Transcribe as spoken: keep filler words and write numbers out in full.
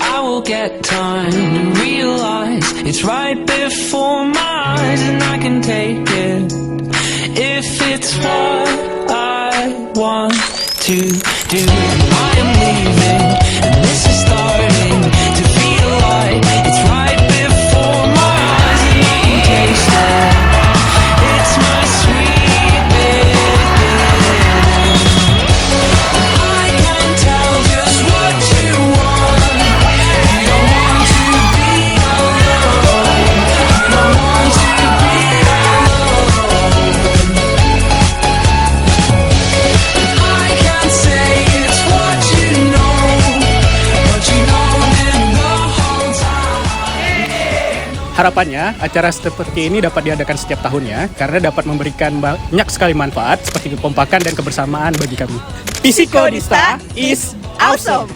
I will get time to realize it's right before my eyes, and I can take it if it's what I want to do. I am leaving, and this is starting to feel like it's right before my eyes, and I can taste it. It's my sweet beginning. I can tell just what you want. You don't want to be alone. You don't want to be alone. I can say it's what you know, but you know it the whole time. Harapannya, acara seperti ini dapat diadakan setiap tahunnya karena dapat memberikan banyak sekali manfaat seperti kekompakan dan kebersamaan bagi kami. Psikodista is awesome.